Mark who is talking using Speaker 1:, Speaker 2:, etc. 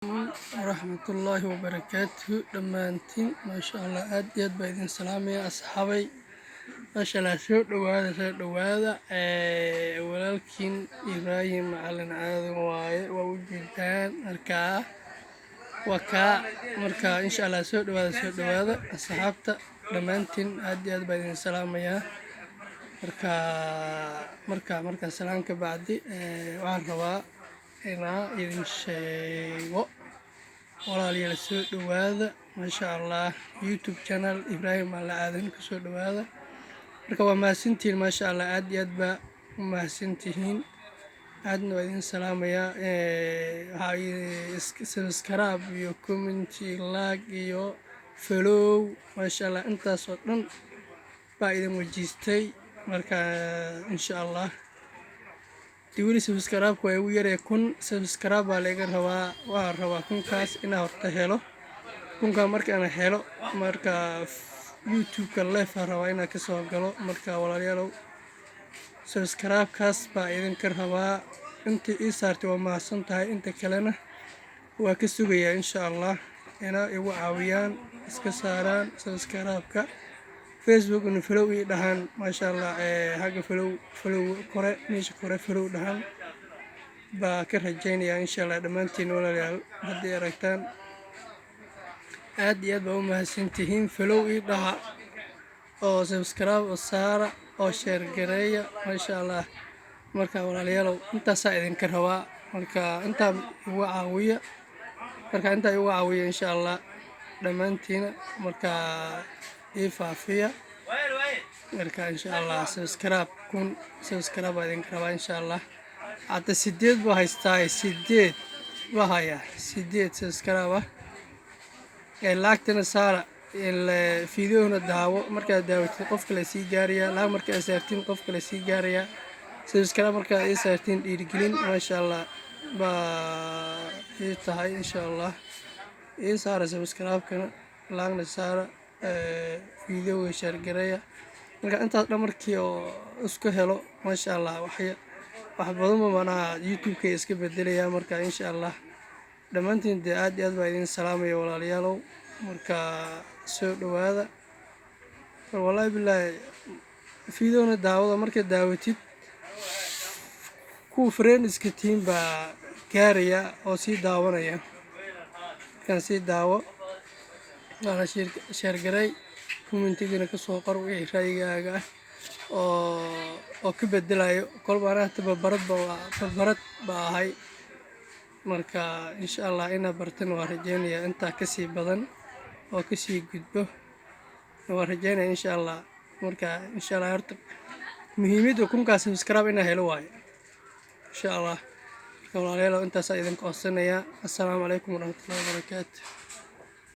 Speaker 1: Waraxmatullaahi wabarakaatuhu dhammaantiin. Maasha Allah, aad iyo aad baa idin salaamaya, asxaabay. Maasha Allah, soo dhawaada, soo dhawaada. Walaalkiin Ibraahim Macalin Aadan waaye, waa u jeedaan. Markaa waa kaa. Marka insha Allah, soo dhawaada, soo dhawaada, asxaabta dhammaantiin. Aad iyo aad baa idin salaamayaa. Marka salaan ka bacdi, waxaan rabaa inaa idin sheego, walaalayaal, soo dhawaada. Maasha Allah, YouTube channel Ibraahim Macalin Aadan kusoo dhawaada. Marka waa mahadsantihiin, maasha Allah, aad iyo aad baa u mahadsantihiin, aadna waa idin salaamayaa. Waxaa subscribe iyo comment, like iyo follow, maasha Allah, intaas oo dhan baa idin wajiistay. Marka insha Allah, dee weli subscribe-ka waa igu yaree, 1000 subscribe baa laga rabaa. Waxaan rabaa 1000-kaas inaan horta helo. 1000-kaa markaan helo, marka YouTube-ka live aan rabaa inaan kasoo galo. Marka walaalayaalow, subscribe-kaas baa idinka rabaa. Intii ii saartay waa mahadsan tahay, inta kalena waa ka sugayaa insha Allah inaa igu caawiyaan, iska saaraan subscribe-ka, Facebookna follow ii dhahaan. Maasha Allah, xagga follow, follow kore, meesha kore follow dhahaan baa ka rajaynayaa insha Allah. Dhammaantiin walaalayaal, haddii aragtaan, aad iyo aad baa u mahadsantihiin. Follow ii dhaha oo subscribe oo saara oo share gareeya, maasha Allah. Marka walaalayaalow, intaasaa idinka rabaa. Marka intaa igu caawiya, marka intaa igu caawiya insha Allah dhammaantiina. Marka ii faafiya. Marka insha Allah, subscribe, 1000 subscribe baa idinka rabaa insha Allah. Hadda sideed buu haystaa, sideed baa hayaa, sideed subscribe ah. Like-tana saara, videohna daawo. Markaad daawatid, qof kale sii gaaraya. Like markaad saartiin, qof kale sii gaaraya. Subscribe markaad ii saartiin, dhiirigelin maasha Allah baa ii tahay insha Allah. Ii saara subscribe-kana, like-na saara, videoga share gareeya. Marka intaas dhan markii oo isku helo, maasha Allah, wax badanba manaha YouTube-ka iska bedelaya. Marka insha Allah dhammaantiin dee aad iyo aad baa idin salaamaya, walaalayaalow. Marka soo dhawaada. Wallaahi bilaahi, videona daawada. Markaad daawatid, kuwa friends-ka tihiin baa gaaraya oo sii daawanaya. Markaan sii daawo, waana share garay, commentigana kasoo qor wixii ra'yigaaga ah oo ka bedelayo. Kolba anaa hata babarad baa ahay. Marka insha Allah inaa bartana waa rajeynaya, intaa kasii badan oo kasii gudbo waa rajeynaya insha Allah. Marka insha Allah, horta muhiimadda 1000-kaas subscribe inaa helo waayo insha Allah. Marka walaalayaal, intaasaa idinka codsanaya. Assalaamu calaykum waraxmatullahi wabarakaatu.